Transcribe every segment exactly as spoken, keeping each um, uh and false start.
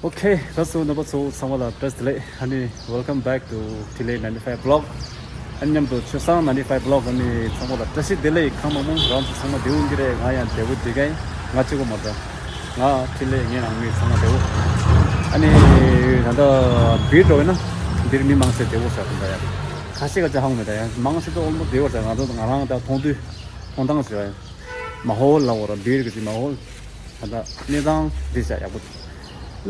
Okay, that's all. རྣམ་པ་ཚོ་ཚང་མ་ལ་བཀྲ་ཤིས་བདེ་ལེགས། ཨ་ནི། Welcome back to Delay ninety-five vlog. ཨ་ནི་མཉམ་དུ་ཆོས་བཟང་ninety-five vlog. ཨ་ནི་ཚང་མ་ལ་བཀྲ་ཤིས་བདེ་ལེགས། གང་མང་མང་རང་ཚོ་ཚང་མ་བདེ་པོ་ཡིན་གྱི་རེད། ང་ཡང་བདེ་པོ་བསྡད་ཀྱི་ཡིན། ང་གཅིག་པོ་མ་རེད། ང་ཕྲིན་ལས་ངའི་ནང་མི་ཚང་མ་བདེ་པོ། ཨ་ནི་ད་ལྟ་བིར་འགྲོ་ཡིན་ན་འདིར་མི་མང་ཆེ་བདེ་པོ་ཤག་ད་ཡ། ཁ་ཤས་ཀ་ཅིག་ཧ་གོ་མེད། ད་ཡ་མང་ཆེ་ད་ཨོལ་མོ་བདེ་པོ་ཤག་ང་ཚོ་ང་རང་ད་མཐོང་དུས་མཐོང་སྟངས་ཤིག་ཡ། མ་ཧོལ་ལ་འོ་ར་བིར་གི་ཅིག་མ་ཧོལ། ད་ལྟ་གནས་སྟངས་འདི་ཤག་ཡག་པོ་འདུག་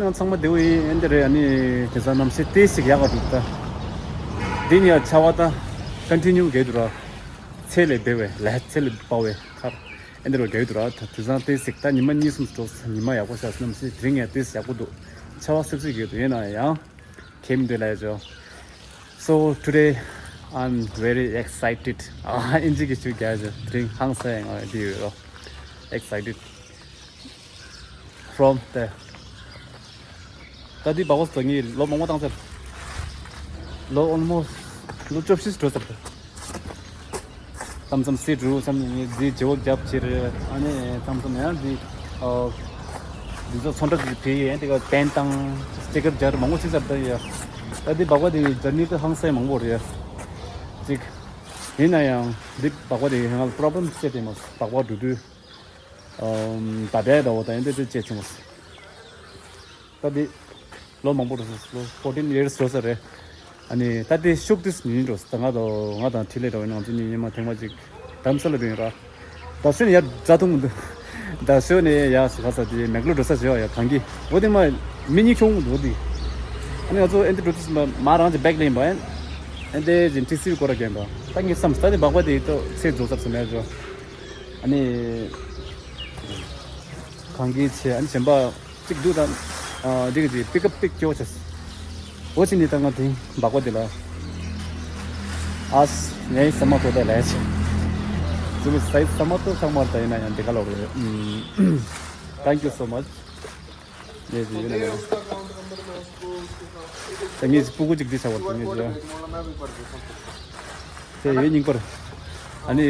ང་ཚང་མ་བདེ་པོ་ཡིན། ཨེ་འདི་རེད། ཨ་ནི་དེང་སང་གནམ་གཤིས་ཏོག་ཙམ་ཡག་ག་འདུག་ད་འདི་ནས་ཡ་ཆར་པ་ད་ཀོན་ཊི་ནིའུ་རྒྱག་འདུག་ར། ཚད་ལས་འབེལ་བའི་ལས། ཚད་ལས་འབར་བའི་མཐར་ཨེ་འདི་རུ་རྒྱག་འདུག་ར། ད་དེང་སང་ཏོག་ཙམ་ད་ཉི་མ་གཉིས་གསུམ་འགྲོ་ཉི་མ་ཡག་པོ་ཤར། གནམ་གཤིས་དེ་རིང་ཡ་ཏོག་ཙམ་ཡག་པོ་འདུག་ཆར་པ་སིབ་སིབ་རྒྱག་འདུག་ཡིན་ན་ཡང་ཁྱིམ་དུ་ལ་ཡ་འགྲོ། So today I'm very excited. ཨ་ཨིན་ཇི་གི་ཞུ་རྒྱག་ཞུ། དེ་རིང་ཧང་སང་ཡང་འདི་ཡོད་རོ། Excited from the. ད་འདི་སྦག་སྦག་ཏོ་ངས་ལོ་མང་པོ་བཏང་ཚར། ལོ་almost ལོ་བཅུ་བཞི་འགྲོ་ཚར་ཏེ། མཚམས་མཚམས་སི་འགྲོ། མཚམས་མཚམས་ངས་འདི་བརྗེ་པོ་རྒྱབ་ཕྱིར། ཨ་ནི་མཚམས་མཚམས་ཡང་འདི་ཨ་འདི་ཚོ་ཚོན་ཁྲ་ཅིག་བྲིས་ཡས། དེ་ག་པེན་དང་སི་ཊི་ཀར་སྦྱར། མང་པོ་བྱས་ཚར་ད་ཡ། ད་འདི་སྦག་སྦག་དེ་སྦྱར་ནི་ད་ཧང་སང་མང་པོ་རེད་ཡ། ཅིག་ཡིན་ན་ཡང་འདི་སྦག་སྦག་དེ་ང་ལ་པོ་རོབ་ལེམ་སྐྱེས་ཏེ་མ། སྦག་སྦག་འགྲོ་དུས་ཨམ་ད་བས་ད་འོ་ད་ཡིན་ད་དེ་སྐྱེས་བྱུང་། ད་འདི་ལོ་མང་པོ་འགྲོ་སོང་། ལོ་fourteen years འགྲོ་ས་རེད། ཨ་ནི་ད་དེ་ཤུགས་དེ་ཉིན་འགྲོ་ས། ད་ང་དང་ང་དང་འཕྲིན་ལས་འདྲ་བོ་ནང་ཚོ་གཉིས་ཉི་མ་ཐེངས་མ་གཅིག་དྷ་རམ་ས་ལ་འགྲོ་ཡིན་ར། ད་གཟོད་ནས་ཡར་རྫ་མཐོང་གི་འདུག་ད་གཟོད་ནས་ཡར་སུ་ག་ས་དེ་མེག་ལོར་འགྲོ་ས་བྱེད་བ་ཡ། གངས་སྐྱིད་འོ་དེ་མ་མི་གཉིས་ཁྱོང་གི་འདུག་འདི། ཨ་ནི་ང་ཚོ་ཨེ་འདི་འགྲོ་དུས་མ་མ་རང་གི་བེག་ལེན་པ་ཨེ་འདི་ཅིན་ཊི་སི་སྐོར་ར་གྱོན་པ། ད་ངས་བསམ་ད་དེ་སྦག་སྦག་དེ་ཏོ་ཚེ་རྫོགས་ཚར་སོང་མེད་འགྲོ། ཨ་ནི་གངས་སྐྱིད་ཆེ། ཨ་ནི་གཞན་པ་གཅིག་འདུག་ད་ཨ་འདི་གི་ཅིག་པིག་ཨབ་པིག་སྐྱོ་ཆེ། འོ་ཅི་ནི་ད་ང་དེ་སྦག་སྦག་དེ་ལ་ཨ་ངའི་ས་མ་ཐོ་ད་ལས་ཆེ། ཙི་མི་སའི་ས་མ་ཐོ་ཚང་མར་ད་ཡིན་ན་ཡང་དེ་ག་ལ་རེད། Thank you so much. ངས་ཅི་ཡིན་ན་ད་ངས་ཅི་སྤུ་གུ་ཅིག་འདི་བྱ་བར་ད་ངས་ཅི་དེ་ཡོད་རྙིང་པར། ཨ་ནི་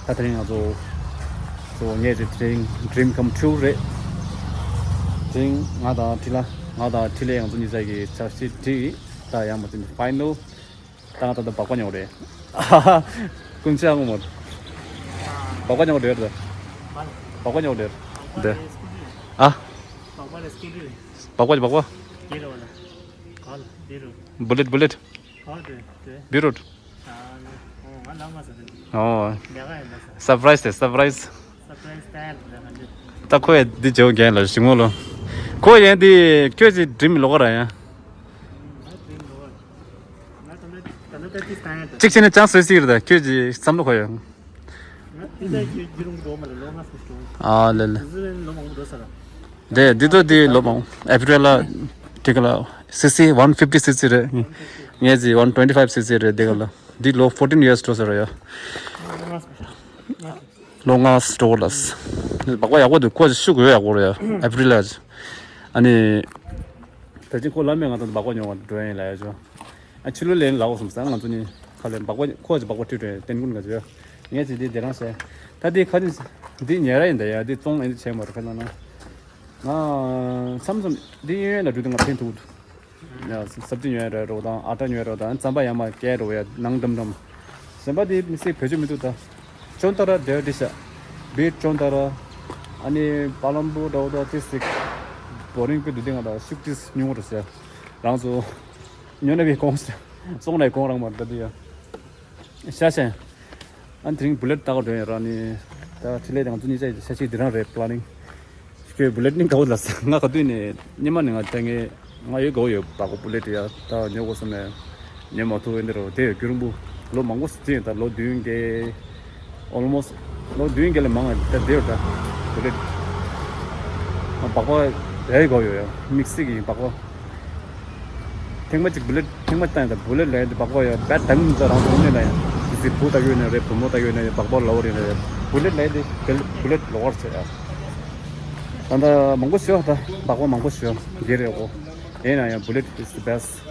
ད་དེ་རིང་ང་ཚོ་ཚོ་ངས་ཅི་དེ་རིང་dream come true རེད། དེ་རིང་ང་དང་འཕྲིན་ལས་ང་དང་འཕྲིན་ལས་ང་ཚོ་གཉིས་ཆ་གི་ཆ་ཤས་འགྲིག་ད་ཡང་མ་ཚིམ་ཕའི་ནལ། ད་ང་ད་ལྟ་སྦག་སྦག་ཉོ་རེད། ཀུན་ཆ་ངོ་མ། སྦག་སྦག་ཉོ་རེད་ད། སྦག་སྦག་ཉོ་རེད། འདི། ཨ། སྦག་སྦག་རེད། སྐུ་མཁྲིས་རེད། སྦག་སྦག་སྦག་སྦག་སྐེ་རེད་བ་ལ། ག་ལ་བི་རུ། བུ་ལེཊ་བུ་ལེཊ། ག་རེད་རེད། བི་རུ། ཨ་ནི། ཨོ་ང་ལ་མ་ཟ་རེད། ཨོ། ལས་ཀ་ཡིན་ད་ཟ། སར་པ་རའི་སི་རེད། སར་པ་རའི་སི། སར་པ་རའི་སི་སྟ་ཡལ་ལ་ག་འདི། ད་ཁོ་ཡ་འདི་བྱེད་རྒན་ལ་ཞིག་མོ་ལོ། ཁོ་ཡ་འདི་ཁྱོད་ཀྱི་འགྲིམ་ལོག་ར་ཡ། གཅིག་བྱས་ན་ཅང་སོས་སི་རེད་ད་ཁྱོད་ཀྱི་བསམ་བློ་ཁོ་ཡོད། ཨ་ལེ་ལེ། དེ་འདི་ཚོ་འདི་ལོ་མང་ཨེ་པི་རི་ལ་དེ་ག་ལ་སི་སི་one fifty སི་སི་རེད། ངས་ཟི་one twenty five སི་སི་རེད། དེ་ག་ལ་འདི་ལོ་fourteen years འགྲོ་ས་རེད་ཡ། ལོ་ལྔ་འགྲོ་ལ། སྦག་སྦག་ཡག་པོ་འདུག་ཁོ་ཤུགས་ཡོད་ཡག་པོ་རེད་ཡ་ཨེ་པི་རི་ལ། ཨ་ནི། ད་ཅི་ཁོ་བླ་མས་ང་ཚོ་སྦག་སྦག་ཉོ་བར་འགྲོ་ཡིན་ལབ་ཡ་ཅོ། ཨ་ཕྱི་ལོ་ལེན་ལའོ་སོང་ཙང་ང་ཚོ་གཉིས་ཁ་ལེ་སྦག་སྦག་ཁོ་ཅི་སྦག་སྦག་ཁྲིད་ཁྲིད་ཏན་ཀུན་ང་ཚོ་ཡ། ངས་ཅི་འདི་དེ་རང་བྱས། ད་འདི་ཁ་ཅིག་འདི་ཉེ་ར་ཡིན་ད་ཡ། འདི་བཙོང་ཨེ་འདི་བྱས་མ་རེད་ཁ་ན་ན། ང་མཚམས་མཚམས་འདི་གཡས་གཡོན་ལ་འགྲོ་དུས་ང་ཕན་ཐོགས་འདུག་ཡ་སབ་ཇི་ཉོས་ར་རོ་དང་ཨ་ཊ་ཉོས་རོ་དང་རྩམ་པ་ཡར་མར་བསྐྱལ་རོ་ཡ་ནང་འགྲམ་འགྲམ། གཞན་པ་དེ་མི་སྲིད་བེད་སྤྱོད་མི་འདུག་ད། ཅོན་ཏ་ར་འདྲ་འདྲ་ཤག་བིར་ཅོན་ཏ་ར། ཨ་ནི་པ་ལམ་པུར་འདྲ་བོ་ད་ཏི་སིག་བོ་རིང་པོ་འདུག་དེ་ང་ད་ཤུགས་ཏིས་ཉུང་རུ་ཟེར། རང་ཚོ་ཉོ་ན་བའི་གོང་སོང་ནའི་གོང་རང་མ་ད་དུ་ཡ། ཤ་ཤ། ཨ་ནི་དེ་རིང་བུ་ལེཊ་ལྟ་ག་འགྲོ་ཡིན་ར་ནི། ད་འཕྲིན་ལས་དང་ཚོ་གཉིས་ཆ་ཡི་ཤ་ཤི་འདི་རང་རེད་པ་ལ་ནི། ཁྱོད་བུ་ལེཊ་ནི་དགའ་བོ་ལ་ས་ང་ག་དུས་ནས་སྙེ་མ་ནི་ང་ལྟ་ངས་ང་ཡོད་དགའ་བོ་ཡོད་སྦག་སྦག་བུ་ལེཊ་ཡ་ད་ཉོ་དགོས་བསམ་ནས་ཉོ་མ་ཐུབ་ཡོད་འདི་རོ་དེ་ཡོད་རྒྱུ་རིང་པོ་ལོ་མང་པོ་ཟིན་ད་ལོ་བདུན་བརྒྱད་almost ལོ་བདུན་བརྒྱད་ལས་མང་ང་ད་དེ་ཡོད་ད་བུ་ལེཊ་སྦག་སྦག་རེད་དགའ་བོ་ཡོད་ཡ་དམིགས་བསལ་གྱི་སྦག་སྦག་ཐེངས་མ་གཅིག་བུ་ལེཊ་ཐེངས་མ་བཏང་ཡང་ད་བུ་ལེཊ་ལས་འདི་སྦག་སྦག་ཡ་བད་དང་ད་རང་ཚོ་ནས་ལ་ཡ་དེ་ཚེ་བུ་ད་ཡོད་ནས་རེད་བུ་མོ་ད་ཡོད་ནས་སྦག་སྦག་ལ་བ་རེད་ནས་བུ་ལེཊ་ལས་འདི་བུ་ལེཊ་ལོག་བར་ཆེ་ཡ། ད་ད་མང་པོ་ཞུ་ད་སྦག་སྦག་མང་པོ་ཞུ་དགེ་རེད་གོ། ཡིན་ན་ཡང་བུ་ལེཊ་is the best།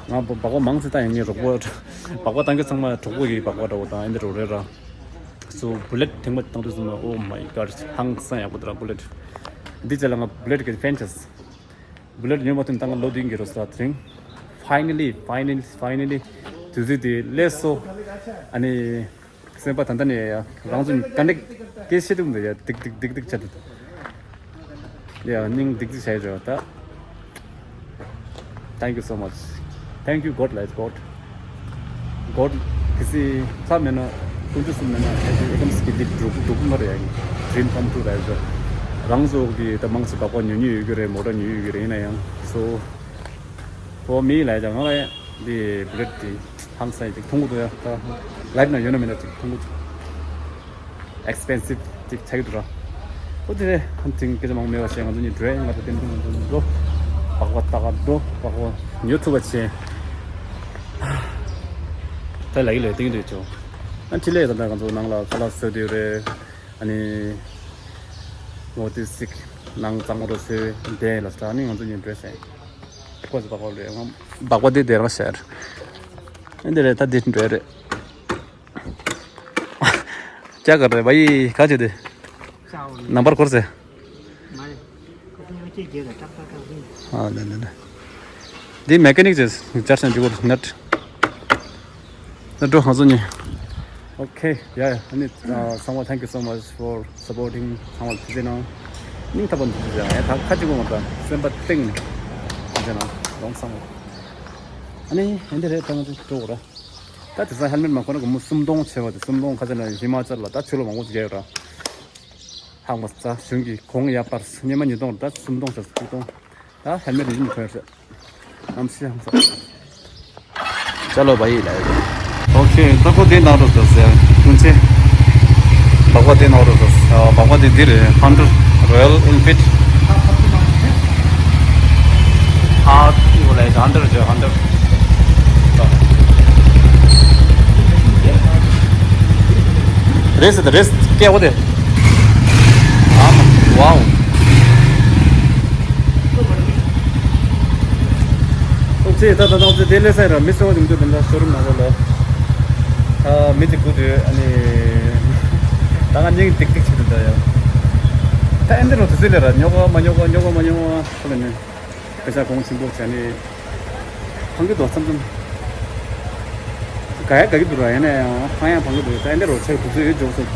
ང་སྦག་སྦག་མང་ཙི་ད་ཡིན་ངའི་རོགས་པོ་སྦག་སྦག་བཏང་གི་ཚང་མ་གྲོགས་པོ་གི་སྦག་སྦག་འདྲ་བོ་དང་ཨེ་འདི་རོ་རེད་ར། སོ་བུ་ལེཊ་ཐེངས་མ་བཏང་དུས་སོང་། Oh my God, ཧང་སང་ཡག་པོ་འདུག་ར་བུ་ལེཊ། འདི་ཚེ་ལ་ང་བུ་ལེཊ་གི་ཕེན་ཆེས། བུ་ལེཊ་ཉོས་མ་ཐོན་ད་ང་ལོ་བདུན་འགྱུར་རོ་ས་དེ་རིང་། Finally, finally, finally དུས་ཚོད་དེ་སླེབས་སོང་། ཨ་ནི་སེམས་པ་ད་ལྟ་ནས་ཡ་རང་ཚོ་ཀ་ནེག་སྐད་བཤད་དུས་མ་ཡ་ཏིག་ཏིག་ཏིག་ཏིག་བྱ་དུས། ཡ་སྙིང་ཏིག་ཏིག་བྱས་རེད་ད། Thank you so much. Thank you God, like God. God གལ་སྲིད་ལྷ་མེད་ན་དཀོན་མཆོག་གསུམ་མེད་ན་ཨེ་ཙི་ཨེ་ཀམ་སི་གི་འདི་འགྲུབ་འགྲུབ་མ་རེད་ཡ། Dream come true རེད་ད། རང་ཚོ་གི་ད་མང་ཆེ་བ་བ་ཉོ་ཉོ་ཡོད་ཀྱི་རེད། མོ་ཊ་ཉོ་ཡོད་ཀྱི་རེད། ཡིན་ན་ཡང་སོ་ཁོ་མི་ལ་ཡ་ང་ལ་ཡ་འདི་བུ་ལེཊ་འདི་ཧང་སང་ཡ་ཅིག་མཐོང་གི་འདུག་ཡ། ད་ལའིབ་ན་ཡོད་ན་མེད་ན་ཅིག་མཐོང་གི་འདུག expensive ཅིག་ཆགས་ཀྱི་འདུག་ར། ཨོ་དེ་རེད། ཧན་ཐིང་སྐད་ཆ་མང་མེད་པ་བྱས་ང་ཚོ་གཉིས་འགྲོ་ཡ། ང་ཚོ་བསྟན་པ་ང་ཚོ་འགྲོ། སྦག་སྦག་ལྟ་ག་འགྲོ། སྦག་སྦག་ཉོ་ཐུབ་པ་བྱས། ད་ལ་ཡི་ལ་ཡི་སྟེང་དུ་ཡོད་ཆོག་ཨ་འཕྲིན་ལས་ད་ལྟ་ང་ཚོ་ནང་ལ་ཁ་ལག་བཟོས་དེ་རེད། ཨ་ནི་ངོ་དེ་སིག་ནང་གཙང་མ་རུ་བཟོས་བསྡད་ལ་ས། ཨ་ནི་ང་ཚོ་གཉིས་འགྲོ་བྱས། ཁོ་ཚོ་སྦག་སྦག་ལོས་ང་སྦག་སྦག་དེ་དེ་རང་བྱས། ཨ་འདི་རེད། ད་འདི་འགྲོ་ཡ་རེད། क्या कर रहे भाई? कहाँ थे? नंबर खोर से। हाँ, ले, ले, ले। दी मैकेनिक जे चार सौ जुगुर नट। नट हाँ सुनिए। Okay, yeah, yeah. Ani, uh, Sangwa, thank you so much for supporting Sangwa today now. Ning taban today ya. Ya ta kaji ko mata. Semba ting. Today now. Long Sangwa. Ani, ende re tang to ra. ད་དེང་སང་ཧེལ་མེཊ་མ་གོན་ན་སྒོར་མོ་སུམ་སྟོང་བྱས་པ་དེ། སུམ་སྟོང་ཁ་ཚ་ན་ཧི་མ་ཅལ་ལ་ད་ཆུ་ལོག་མང་པོ་ཞིག་རྒྱག་ཡོད་ར། ཧང་མ་ཚ་གཞུང་གི་གོང་ཡ་པར་སྙེ་མ་ཉིས་སྟོང་ར། ད་སུམ་སྟོང་བྱས་གཅིག་སྟོང་། ད་ཧེལ་མེཊ་ཡིན་གོན་ཡོད་རེད། ཨམ་སི་ཧང་ཚ། चलो भाई, ले। ओके, तो को दिन और तो से कौन से भगवती नौ तो भगवती धीरे हंड्रेड रॉयल इनफिट। हाँ, ये बोला है हंड्रेड जो हंड्रेड। रेस है तो रेस क्या होते? हाँ, वाओ। ཨོ་ཙི། ད་ད་ད་ཨོ་ཙི། དེ་ལས་སེ་ར་མི་སོང་ཅིག་མི་འདུག་དེ་འདྲ་ཤོ་རུམ་ནང་ལོགས་ལ། ཨ་མི་དེ་སྒུག་དུས་ཨ་ནི། ད་ང་སྙིང་ཏིག་ཏིག་བྱེད་འདུག་ད་ཡ། ད་ཨེ་འདི་རུ་དུས་ཚོད་ལས་ར་ཉོ་ག་མ་ཉོ་ག་ཉོ་ག་མ་ཉོ་ག་ཁོ་ལ་ནི། དཔེ་ཆ་གོང་ཆེན་པོ་བྱས་ནས། ཕང་གི་དོ་མཚམས་མཚམས། དགའ་ཡ་དགའ་གི་འདུག་ར། ཡིན་ན་ཡང་ཕང་ཡ་ཕང་གི་འདུག་ད་ཨེ་འདི་རུ་ཆེ་དུས་ཚོད་ཡོད་འཇོག་སོང་ད།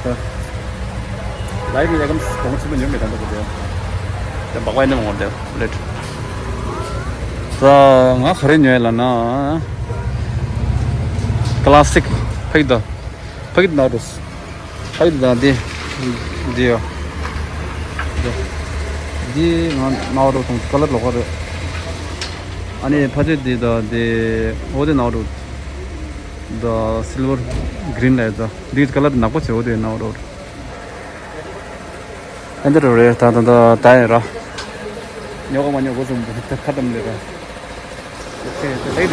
ལའིབ་ལ་ཡ་གམ་གོང་ཆེན་པོ་ཉོ་མེད་ད་འདུག་གི་འདུག་ད་སྦག་སྦག་ནས་མ་ངོར་དེ་ལེཊ། ད་ང་ག་རེ་ཉོས་ལ་ན། ཀ་ལ་སི་ཀི་ཕ་གི་དོ། ཕ་གི་དོ་ནོ་ཌལ་སི། ཕ་གི་དོ་དང་འདི། འདི་ཡོ། འདི་ང་ནོ་ཌལ་སི་དང་ཀ་ལར་ལོགས་ཀ་རེད། ཨ་ནི་ཕ་ཆེ་འདི་དང་འདི་འོ་དེ་ནོ་ཌལ་སི་དང་སིལ་ཝར་གི་རིན་ལ་ཡོད་ད། འདི་ཀ་ལར་ནག་པོ་བྱས་འོ་དེ་ནོ་ཌལ་སི། ཨེ་འདི་རུ་རེད། ད་ད་ད་ད་ཡིན་ར། ཉོ་ག་མ་ཉོ་ག་སོང་ད་ཁ་བཏང་ལེ་ར། ཨོ་ཁེ། ད་ལེགས་རེད།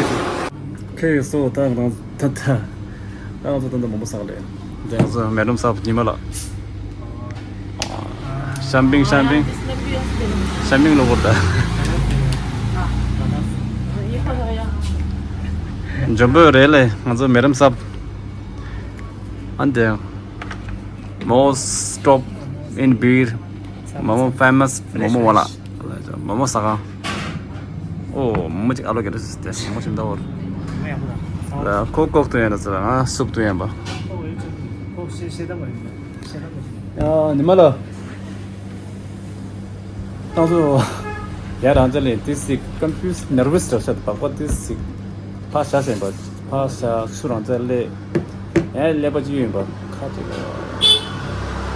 ཁེ་སོ་ད་ང་ད་ད་ད་ང་ཚོ་ད་ད་མང་པོ་ཟ་ག་ལེ། ད་ང་ཚོ་མེ་ཌམ་སབ་ཉི་མ་ལགས། ཤམ་པིང་ཤམ་པིང་། ཤམ་པིང་ལོ་གོར་ད། འཇོན་པོ་རེད་ལེ་ང་ཚོ་མེ་ཌམ་སབ། ཨན་དེ། Most top in beer. མོ་མོ་ཕེ་མ་སི་མོ་མོ་ཝ་ལ། མོ་མོ་ཟ་ཁང་། ཨོ་མོ་མོ་ཅིག་ཨ་ལོ་གེ་རེ་སི་ཏེ་མོ་མོ་ཅིག་མདའ་བོར། ཁོ་ཀོག་ཏུ་ཡན་ན་ཟེར་ང་སུབ་ཏུ་ཡན་པ། ཉི་མ་ལ། ཏང་སོ། ཡ་རང་ཅག་ལས་ཏི་སི་ཀོན་ཕིའུ་སི་ནར་ཝི་སི་འདྲ་ཆགས་འདུག་པ། ཏི་སི་ཕར་བཞག་བཞིན་པ། ཕར་བཞག་ཚུར་རང་ཅག་སླེབས། ཡ་ཀླད་པ་གཅིག་ཡིན་པ་ཁ་ཅིག་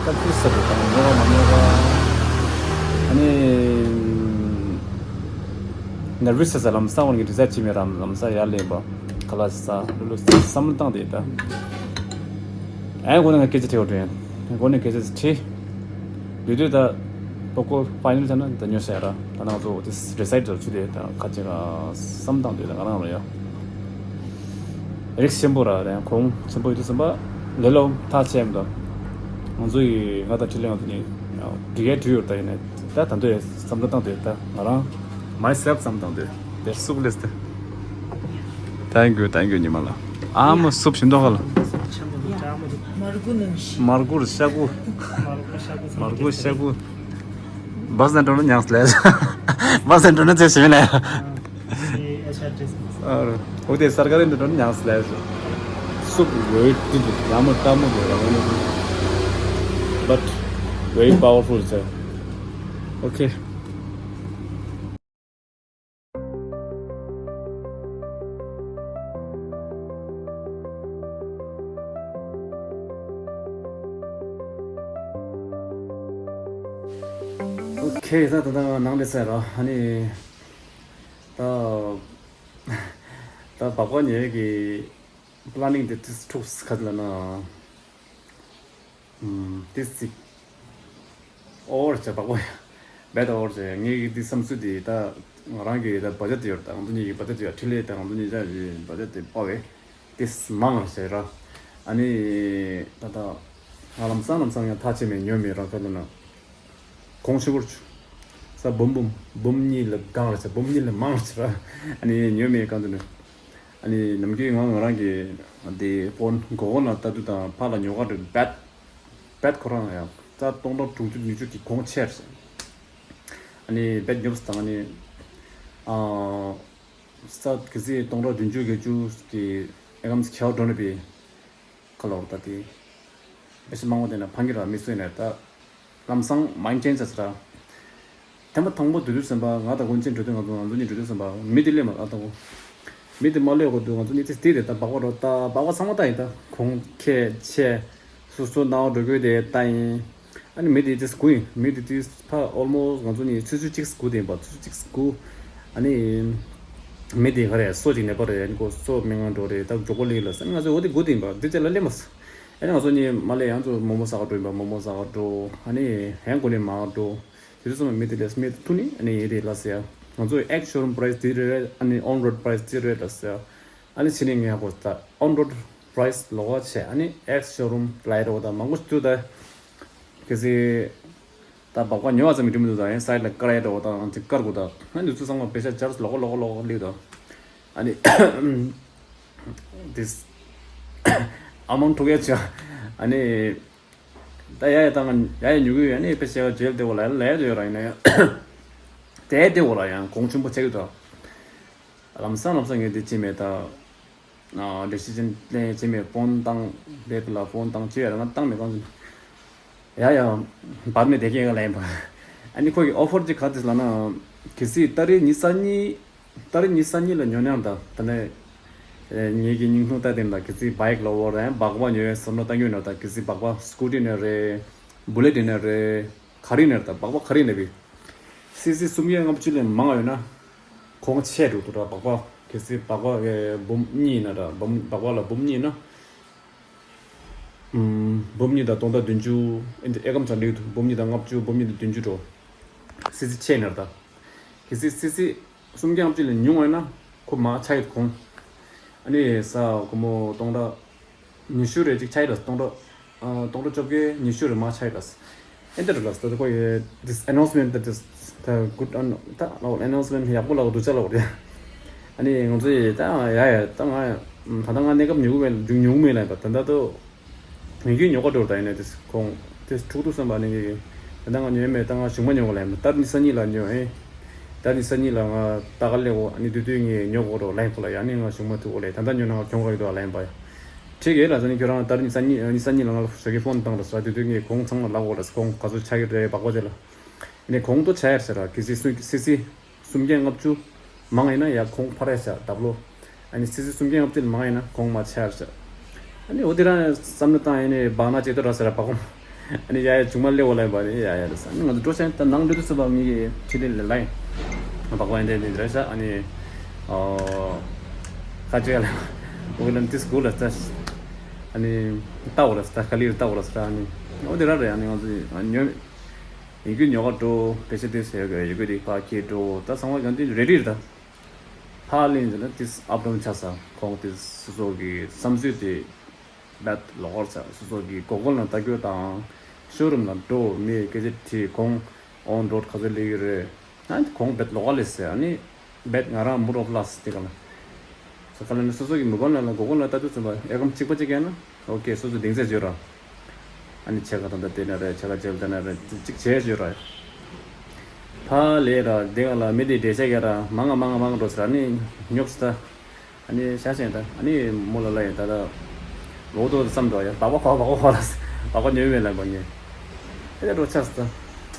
ཀོན་ཕིའུ་སི་ཆགས་འདུག་ད་ཉོ་ག་མ་ཉོ་ག་ཨ་ནི་ནར་ཝི་སི་ཆགས་ལམ་སང་འོང་གི་ཌི་སའེ་ཌི་བྱས་མེད་རམ། ལམ་སང་ཡར་སླེབས་པ་ཁ་ལག་ཟ་ལུ་ལུ་བསམ་བློ་བཏང་དེ་ད། ཨེ་ཁོ་ན་ང་སྐད་ཆ་དྲི་བ་དྲན། ཁོ་ནས་སྐད་ཆ་དྲི། དུས་དུས་ད་པོ་ཀོ་ཕའི་ནལ་ཆགས་ན་ད་ཉོ་ཤ་ཡ་ར། ད་ནང་ཚོ་དེ་རི་སའི་ཀལ་ཆུ་དེ་ད་ཁ་ཅིག་བསམ་བཏང་དུས་ད་ང་རང་ར་ཡ། རིགས་ཆེན་པོ་ར་རེད། གོང་ཆེན་པོ་ཡོད་དུས་ཙམ་པ་ལེ་ལོ་ཐག་ཆད་མི་འདུག་ང་ཚོ་ཡི་ང་དང་འཕྲིན་ལས་ང་ཚོ་གཉིས་འགྲིག་ཡ་འགྲིག་ཡོད་ད། ཡིན་ནས་ད་ད་འདོད་བསམ་བློ་བཏང་དུས་ད་ང་རང་མའི་སེལ་ཕི་བསམ་བཏང་དུས་དེ་སུབ་ལེས་ཏེ། Thank you, thank you ཉི་མ་ལགས། ཨ་མ་སུབ་ཞིམ་མདོག་ཁ་ལ། མར་ཁུ་ནང་བཞིན། མར་ཁུ་ཤ་ཁུ། མར་ཁུ་ཤ་ཁུ། མར་ཁུ་ཤ་ཁུ། བ་སན་འགྲོ་ན་ཉག་སླེ། བ་སན་འགྲོ་ན་ཚེ་ཞིམ་ལེ། ཨེ་ཨེཆ་ཨར་ཏེ་སི། ཨོ་དེ་སར་ཀ་རི་འགྲོ་ན་ཉག་སླེ། སུབ་འོད་ཏི་ཏི་ཡ་མོ་ཏ་མོ་དེ་ར་མོ། But very powerful, sir. Okay. Okay, ད་ད་ད་ནང་དེ་ཟེར་ར། ཨ་ནི་ད་ད་བག་པ་ཉོ་གི་པ་ལ་ནིང་དེ་ཏིས་ཐུགས་ཁ་ལ་ན། ཨམ། ཏིས་ཅིག་ཨོ་བར་བྱས་བག་པ་ཡ། བེད་ཨོ་བར་བྱས། ངའི་གི་འདི་བསམ་ཚུལ་འདི་ད་ང་རང་གི་ད་བ་ཇེ་ཊི་ཡོད། ད་ང་ཚོ་གཉིས་ཀྱི་བ་ཇེ་ཊི་ཡོད། འཕྲིན་ལས་ད་ང་ཚོ་གཉིས་ཆ་གི་བ་ཇེ་ཊི་དཔའ་བས་ཏིས་མང་བར་བྱས་ར། ཨ་ནི་ད་ད་ང་ལམ་སང་ལམ་སང་ཡང་ཐག་ཆད་མེད་ཉོ་མེད་རང་ཁ་ལ་ན། གོང་ཆེ་བོར་ཆུ། ས་འབུམ་འབུམ་འབུམ་གཉིས་ལ་གང་རེད་ཟེར། འབུམ་གཉིས་ལ་མང་རེད་ཟེར། ཨ་ནི་ཉོས་མེད་གང་དུ་ནི། ཨ་ནི་ནམ་རྒྱུན་ང་ང་རང་གི་དེ་ཕོན་གོ་གོ་ན་ལྟ་དུས་དང་ཕ་ལ་ཉོ་ག་འགྲོ་བད་བད་ཁོ་རང་ཡང་ས་སྟོང་ཕྲག་དྲུག་ཅུ་ཉི་ཤུ་གི་གོང་ཆེར་ཟེར། ཨ་ནི་བད་ཉོབ་སྟངས་ཨ་ནི་ཨ་ས་གི་སི་སྟོང་ཕྲག་བདུན་ཅུ་བརྒྱད་ཅུ་གི་ཨེ་གམ་སི་ཁྱེའུ་འགྲོ་ནི་པའི། ཁ་ལོར་ད་དེ། དཔེ་ཆ་མང་པོ་དེ་ན་ཕང་གི་ར་མི་སུ་ཡིན་ན་ད། ལམ་སང་མའིན་ཌི་ཅེན་ཇི་ཟེར་ར། ཐེངས་མ་དང་པོ་དུས་དུས་ཙམ་པ་ང་དང་ཀུན་མཁྱེན་འགྲོ་དུས་ང་ཚོ་ང་ཚོ་གཉིས་འགྲོ་དུས་ཙམ་པ་མི་དེ་སླེབས་མ་ཨ་དང་པོ། མི་དེ་མ་སླེབས་གོ་དུས་ང་ཚོ་གཉིས་དེ་དེ་རེད་ད་སྦག་སྦག་འགྲོ་ད་སྦག་སྦག་ཚང་མ་ད་ཡིན་ད་གོང་ཁེ་ཆེ། སོ་སོ་ནང་འགྲོ་དགོས་དེ་ད་ཡིན། ཨ་ནི་མི་དེ་དེ་སྒུག་ཡིན། མི་དེ་དེ་ཕ་ཨོལ་མོ་སི་ང་ཚོ་གཉིས་ཆུ་ཚོད་གཅིག་སྒུག་དེ་ཡིན་པ། ཆུ་ཚོད་གཅིག་སྒུག་ཨ་ནི་མི་དེ་ག་རེ་སོ་གཅིག་ནད་པ་རེད། ཨ་ནི་ཁོ་སོ་མི་ང་འགྲོ་རེད། ད་མགྱོགས་པོ་ལེགས་ལ་ཟེར། ང་ཚོ་འོ་དེ་སྒུག་དེ་ཡིན་པ་དེ་ཚེ་ལ་སླེབས་མ་སོང་། ཨ་ནི་ང་ཚོ་གཉིས་མ་སླེབས་ཡང་ཚོ་མོ་མོ་ཟ་ག་འགྲོ་ཡིན་པ། མོ་མོ་ཟ་ག་འགྲོ་ཨ་ནི་ཧན་གོ་ནས་མ་འགྲོ་དེ་ཚོ་མི་དེ་ལས་མི་དེ་ཐུག་ནི་ཨ་ནི་ཡེ་དེ་ལ་ཟེར། ང་ཚོ་ཨེག་ཤོ་རུམ་པ་རའི་སི་དེ་རེད། ཨ་ནི་ཨོན་རོཌ་པ་རའི་སི་དེ་རེད་ལ་ཟེར། ཨ་ནི་ཕྱི་ནས་ངས་ཧ་གོ་ད་ཨོན་རོཌ་པ་རའི་སི་ལོགས་ཀ་བྱས། ཨ་ནི་ཨེག་ཤོ་རུམ་ལ་ཡི་རོ་ད་མང་པོ་ཞིག་འདུག་ད་གལ་སྲིད་ད་སྦག་སྦག་ཉོ་བ་ཙམ་གྱིས་འགྲིག་མི་འདུག་ད་ཡང་སའིཌ་ལ་དཀར་ཡ་འདྲ་བོ་དང་ཅིག་དཀར་དགོས་ད། ཨ་ནི་དུས་ཚོད་ཚང་མ་བེ་ཤ་ཇར་ལོག་ལོག་ལོག་ལོག་ལེགས་ད། ཨ་ནི་དིས་ཨ་མང་ཐུག་ཡ་ཆ། ཨ་ནི་ད་ཡ་ཡ་ད་ང་ཡ་ཡ་ཉོ་གི་ཡོད། ཨ་ནི་བེ་ཤ་ཇེལ་དེ་བོ་ལ་ལ་ཡ་དེ་ཡོད་ར། ཡིན་ན་ཡང་དེ་དེ་བོ་ལ་ཡང་གོང་ཆེན་པོ་ཆགས་ཀྱི་འདུག་ལམ་སང་ལམ་སང་ངས་འདི་བྱེད་མེད་ད། ཨ་འདྲ་ཞིག་ཅན་ལན་བྱེད་མེད། ཕོན་བཏང་བེབ་ལ་ཕོན་བཏང་བྱེད་ཡ་ང་བཏང་མེད་གང་ཟིན། ཡ་ཡ་བར་མེད་དེ་སྐད་ལ་ཡིན་པ། ཨ་ནི་ཁོ་གི་ཨོ་ཕར་ཅིག་ག་དེ་ལ་ན་གལ་སྲིད་ཏ་རིག་ཉི་ཤུ་རྩ་གཉིས། ཏ་རིག་ཉི་ཤུ་རྩ་གཉིས་ལ་ཉོ་ན་ད་ད་ནས་ངེད་ཀྱི་སྙིང་ཐུང་ལྟ་དེ་ལ་གལ་སྲིད་བྷའིཀ་ལོ་བོར་ཡང་སྦག་སྦག་ཉོ་ཡ་བསམ་བློ་བཏང་གི་ཡོད་ན་ད་གལ་སྲིད་སྦག་སྦག་སྐུ་ཊི་ནས་རེད། བུ་ལེ་ཊི་ནས་རེད། ག་རེ་ནས་ད་སྦག་སྦག་ག་རེ་ནས་བི། སི་སི་སུམ་བརྒྱ་ལྔ་བཅུ་ལས་མང་བ་ཡོད་ན་གོང་ཆེ་འགྲོ་འདུག་ར། སྦག་སྦག་གལ་སྲིད་སྦག་སྦག་གི་འབུམ་གཉིས་ཡིན་ན་ར། འབུམ་སྦག་སྦག་ལ་འབུམ་གཉིས་ཡིན་ན། ཨམ། འབུམ་གཉིས་དང་སྟོང་ཕྲག་བདུན་ཅུ། ཨེ་འདི་ཨེ་ཀམ་ཚ་འགྲིག་འདུག་འབུམ་གཉིས་དང་ལྔ་བཅུ། འབུམ་གཉིས་དང་བདུན་ཅུ་འགྲོ། སི་སི་ཆེ་ནས་ར་ད། གལ་སྲིད་སི་སི་སུམ་བརྒྱ་ལྔ་བཅུ་ལས་ཉུང་བ་ཡིན་ན་ཁོ་མ་ཆག་ཡོད་གོང་། ཨ་ནི་ས་སྒོར་མོ་སྟོང་ཕྲག་ཉི་ཤུ་རེ་གཅིག་ཆག་ཡོད་ལ། སྟོང་ཕྲག་ཨ་སྟོང་ཕྲག་བཅོ་བརྒྱད་ཉི་ཤུ་རེ་མ་ཆག་ཡོད་ལ། ཨེ་འདྲ་རེད་ལ། ད་ཁོ་ཡི་this announcement, that is the good an- ད་ལའོ་ཨེ་ནའུན་སི་མེན་ཊི་ཡག་པོ་ལ་འདུག་ཅག་ལ་འོ་རེད། ཨ་ནི་ང་ཚོ་ཡི་ད་ཡ་ཡ་ད་ང་ད་ལྟ་ང་གནས་སྐབས་ཉོ་གི་མེད། ཉོ་གི་མེད་ལ་ད་ད་ལྟ་ད། ངེད་ཀྱིས་ཉོ་ག་འགྲོ་ད་ཡིན་ན་དེ་ཁོང་དེ་འཁྲུག་འདུག་བསམ་པ་ནི་ངེད་ཀྱིས་ད་ལྟ་ང་ཉོས་མེད། ད་ང་གཞུག་མ་ཉོ་ག་ལ་ཡིན། ཏ་རིག་ཉི་ཤུ་རྩ་གཉིས་ལ་ཉོ་ཨེ། ཏ་རིག་ཉི་ཤུ་རྩ་གཉིས་ལ་ང་ལྟ་ག་སླེབས་འོ། ཨ་ནི་དུས་དུས་ངས་ཉོ་ག་འགྲོ་ལ་ཡིན་ཁོ་ལ་ཡ། ཨ་ནི་ང་གཞུག་མ་ཐུག་ག་ལ་ཡིན། ད་ལྟ་ཉོ་ན་ང་གྱོང་ག་ཡོད་དོ་ལ་ཡིན་པ་ཡ། ཁྲིག་ཡེ་ལ་ཟ་ནི་ཁྱོད་རང་ཏ་རིག་ཉི་ཤུ་རྩ་གཉིས་ཉི་ཤུ་རྩ་གཉིས་ལ་ང་ཞོགས་ཀྱི་ཕོན་བཏང་ར་ས། དུས་དུས་ངས་གོང་ཚང་མ་ལབ་འོ་ལ་ས། གོང་ག་ཚོད་ཆགས་ཀྱི་རེད་སྦག་སྦག་ཅེ་ལ། ནས་གོང་དུ་ཆ་ཡར་ཟེར་ར། གལ་སྲིད་སུ་སི་སི་སུམ་བརྒྱ་ལྔ་བཅུ་མང་ཡིན་ན་ཡ་གོང་འཕར་ཡ་ཟེར་ལྡབ་ལོ། ཨ་ནི་སི་སི་སུམ་བརྒྱ་ལྔ་བཅུ་ལས་མང་ཡིན་ན་གོང་མ་ཆ་ཡར་ཟེར། ཨ་ནི་འོ་དེ་རང་བསམ་བློ་བཏང་ཡིན་ནས་བག་ན་ཅེ་ཏོ་ར་ཟེར་ར་བག་གོང་། ཨ་ནི་ཡ་ཡ་ཆུང་མ་སླེ་འོ་ལ་ཡིན་པ་ནི་ཡ་ཡ་རེད་ཟེར། ཨ་ནི་ང་ཚོ་འགྲོ་ཆེན་ད་ནང་འགྲོ་དུས་སུ་བག་ངེད་ཀྱི་ཁྲིད་ལེ་ལ་ཡིན། བག་པ་ཡིན་དེ་ནི་རེད་ཟེར། ཨ་ནི་ཨོ་ཁ་ཅིག་ཡ་ལ་འོ་ལ་ཏིས་གུ་ལ་ཟེར། ཨ་ནི་ལྟ་འོ་ལ་ཟེར། ཁ་ལི་ལ་ལྟ་འོ་ལ་ཟེར། ཨ་ནི་འོ་དེ་ར་རེད། ཨ་ནི་ང་ཚོ་ཉོ། ཡིན་རྒྱུ་ཉོ་ག་འགྲོ། བེད་སྤྱོད་དེ་ཟེར་གི་ཡོད་གི་དེ་ཕ་ཁྱེད་འགྲོ། ད་ཚང་མ་ཡང་དེ་རེ་ཌི་རེད་ད། ཕ་ལེན་ཟེར་ན་དེ་ཨབ་ཌའུན་ཆགས་ས། ཁོང་དེ་སོ་སོ་གི་བསམ་ཚུལ་དེ་བད་ལོག་ས། སོ་སོ་གི་གོ་སྐོན་ལ་ལྟ་རྒྱུ་དང་ཤོ་རུམ་ལ་འགྲོ། མི་སྐད་ཆ་དྲིས། གོང་ཨོན་རོཌ་ག་ཚོད་སླེབས་ཀྱི་རེད། ཨ་ནི་གོང་བད་ལོག་ལེ་ཟེར། ཨ་ནི་བད་ང་རང་མུར་ཨོབ་ལ་སི་དེ་ག་ལ་ས་ག་ལ་ནི་སོ་སོ་གི་མུ་གོན་ལ་ལ་གོ་གོན་ལ་ལྟ་དུས་ཙམ་པ་ཨེ་གམ་གཅིག་པ་གཅིག་ཡིན་ན་ཨོ་ཀེ་སོ་སོ་གདེང་ཚད་བརྗོད་ར། ཨ་ནི་ཕྱེད་ཀ་དང་ད་དེ་ན་རེད། ཕྱེད་ཀ་ཇེལ་དེ་ན་རེད། ཅིག་བྱས་བྱས་ར། ཕ་ལས་ར་དེ་ག་ལ་མི་དེ་འདྲེ་ཆ་ག་ར་མང་ང་མང་ང་མང་འགྲོ་ཟེར། ཨ་ནི་ཉོབ་སྟ། ཨ་ནི་ཤ་ཤེ་ད་ཨ་ནི་མོ་ལ་ལ་ཡ་ད་ད་ལོ་ཏོ་བསམ་འགྲོ་ཡ། བག་བག་ཁོ་བག་བག་ཁོ་ལ་བག་བག་ཉོས་མེད་ལ་བག་ཉེ། ཨེ་ད་འགྲོ་ཆགས་སྟ།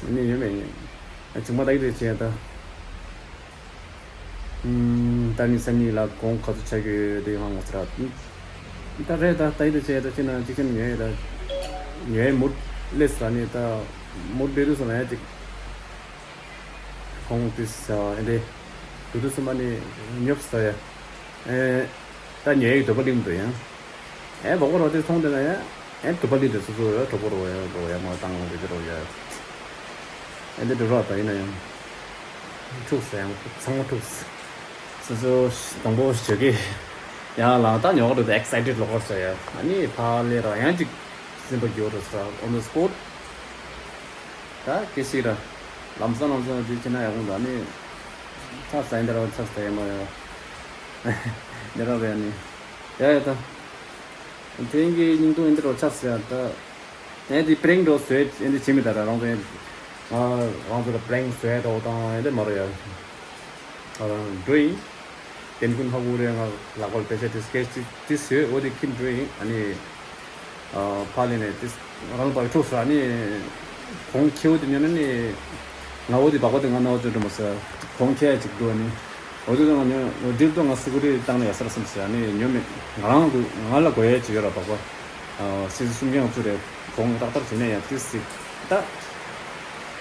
ཨ་ནི་ཉོས་མེད་ཉེ། ཨ་ཆུང་མ་ད་ཡི་དེ་བྱས་ད། ད་ནི་སང་ཉིན་ལ་གོང་ག་ཚོད་ཆགས་ཀྱི་ཡོད་དེ་ཧང་ངོ་ཚ་ར། ད་རེད་ད། ད་ཡི་དེ་བྱས་ད་ཅི་ན་ཅི་ཅི་ན་ཉོས་ཡོད་ད། ཉོས་མུར་ལེས་ད་ནི་ད་མུར་བེ་རུ་སོང་ན་ཡ་ཅིག་ཁོང་དུས་ཨེ་འདྲེ་དུ་དུ་སུ་མ་ནི་ཉོབ་ས་ཡ། ཨེ་ད་ཉོས་ཡོད་དུ་པ་ལིང་དུ་ཡང་། ཨེ་བོ་གོ་རོ་དེ་ཚོང་དེ་ན་ཡ། ཨེ་དུ་པ་ལིང་དུ་སུ་སུ་ཡ་གྲོགས་པོ་རོ་ཡ་རོ་ཡ་མ་བཏང་རེ་རོ་ཡ། ཨེ་འདི་འགྲོ་རོགས་ད་ཡིན་ན་ཡང་། འཁྲུགས་ས་ཡང་ཚང་མ་འཁྲུགས། སོ་སོ་དང་པོ་ཞོགས་ཀས་ཡང་ལངས་ད་ཉོག་འགྲོ་དེ་ཨེག་སའི་ཊེཌ་ལོག་གོ་ས་ཡ། ཨ་ནི་ཕ་ལེ་ར་ཡང་ཅིག་སེམས་པ་སྐྱོ་རུ་ས་on the spot། ད་སྐད་ཤིག་ར་ལམ་སང་ལམ་སང་དེ་ཕྱིན་ན་ཡག་པོ་འདུག་ཨ་ནི་ཚ་ས་ཡིན་ད་ར་ཚ་ས་ཡ་མ་ཡ་འདི་ར་བས་ནི་ཡ་ཡ་ད། དེང་གི་སྙིང་སྟོང་ཨེ་འདི་རོ་ཆགས་ཟེར་ཡ་ད། ཨེ་འདི་པྲེང་རོ་བཟོས་ཨེ་འདི་བྱེད་མི་ད་ར་རང་ཚོ་ཨེ། ང་རང་ཚོ་ལ་པྲེང་བཟོས་རོ་དང་ཨེ་འདི་མ་རོ་ཡ། ང་རང་འགྲོ་ཡིན། དེན་ཀུན་ཧ་གོ་རེ་ང་ལ་གོལ་པེ་ཤ་ཏི་སྐེ་ཅི་ཏི་སོས་འོ་དེ་ཁིམ་འགྲོ་ཡིན། ཨ་ནི་ཕ་ལེ་ནས་ཏི་རང་པ་ཁྲོ་ས་ཨ་ནི། གོང་ཁེའུ་དེ་ཉོ་ན་ནི། ང་འོ་དེ་བག་པ་དེ་ང་ན་འོ་ཚོད་འགྲོ་མ་ཟེར། གོང་ཁེ་ཡ་ཅིག་འགྲོ་ནི། འོ་དེ་ང་ཉོ་འོ་དེ་ལྟོ་ང་སི་ཀུ་རི་བཏང་ནས་ཡ་སར་སམ་ཟེར། ཨ་ནི་ཉོ་མེད། ང་རང་གུ་ང་ལ་དགོས་ཡ་ཅིག་ཡོད་ར་བག་པ། སི་སི་སུམ་རྒྱང་ཚུ་རེ་གོང་ཏག་ཏག་བྱེད་ནས་ཡ་ཏི་སི་ད།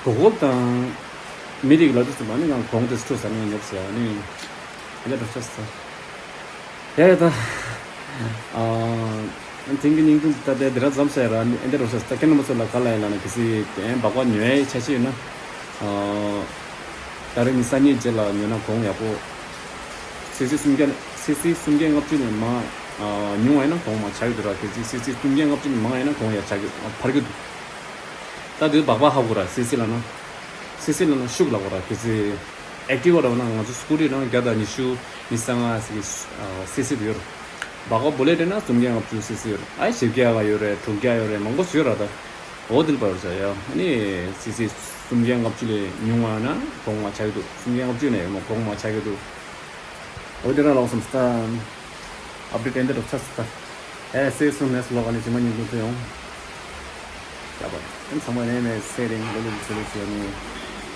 གོ་གོབ་དང་། མི་རིགས་ལ་དུ་སུ་མ་ནི་ང་གོང་དེ་སུ་ས་ནི་ཉོབ་ཟེར། ཨ་ནི། ཨེ་འདྲ་འགྲོ་ཆ་ས། ཡ་ཡ་ད། ཨ། དེང་གི་སྙིང་དོན་ད་དེ་འདི་ར་འཛོམས་ས་ཡ་ར་ཨེ་འདྲ་འགྲོ་ཆ་ས། ད་ཁྱེད་རྣམ་པ་ཚོ་ལ་ག་ལ་ཡ་ལ་ན་གི་སི་དེ་བག་པ་ཉོ་ཡའི་ཆ་ཤས་ཡོད་ན། ཨ། ད་རིང་ནི་སང་ཉིན་རྗེས་ལ་ཉོ་ན་གོང་ཡག་པོ། སི་སི་སུམ་བརྒྱ་སི་སི་སུམ་བརྒྱ་ལྔ་བཅུ་ནས་མ། ཨ། ཉུང་བ་ཡིན་ན་གོང་མ་ཆག་གི་འདུག་ར། གི་སི་སི་སི་སུམ་བརྒྱ་ལྔ་བཅུ་ནས་མང་བ་ཡིན་ན་གོང་ཡ་ཆག་གི་འཕར་གི་འདུག་ད་དེ་བག་པ་ཧ་གོ་ར། སི་སི་ལ་ན། སི་སི་ལ་ན་ཤུགས་ལ་གོ་ར། གི་སི། ཨེག་ཊི་བ་ར་ན་ང་ཚོ་སི་ཀུ་རི་ནང་བརྒྱ་དང་ཉི་ཤུ་ཉི་ཤུ་རྩ་ལྔ་ཟེར་གི་སི་སི་དེ་ཡོད་ར། བག་པ་བུ་ལེ་ཊི་ན་སུམ་བརྒྱ་ལྔ་བཅུ་སི་སི་ཡོད་ར། ཨའི་བཞི་བརྒྱ་ག་ཡོད་རེད། དྲུག་བརྒྱ་ཡོད་རེད། མང་པོ་ཞིག་ཡོད་ར་ད། འོ་དེ་ལ་བར་བྱ་ཡ། ཨ་ནི་སི་སི་སུམ་བརྒྱ་ལྔ་བཅུ་ལས་ཉུང་བ་ན་གོང་མ་ཆག་གི་འདུག་སུམ་བརྒྱ་ལྔ་བཅུ་ནས་མ་གོང་མ་ཆག་གི་འདུག་འོ་དེ་ར་ལོག་སམ་སྟ། ཨབ་ཌེཊ་ཨེ་འདྲ་རོ་ཆ་སྟ། ཨེ་སེ་སུ་ནེས་ལོག་ཨ་ནི་ཇི་མ་ཉིན་དུ་ཚེ་ཡོང་། ཡ་བ། ཨེ་ཚང་མ་ནས་མེ་སེ་རིང་ལོ་ལོ་ཚེ་ལོ་ཚེ་ནི།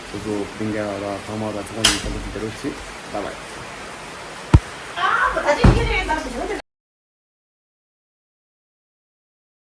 དུ་ཚོ་པིང་ག་ར་ཐང་མ་ར་ཚང་མ་ཉིན་ཚང་མ་དུ་དེ་རོ་ཆི། བ་བ།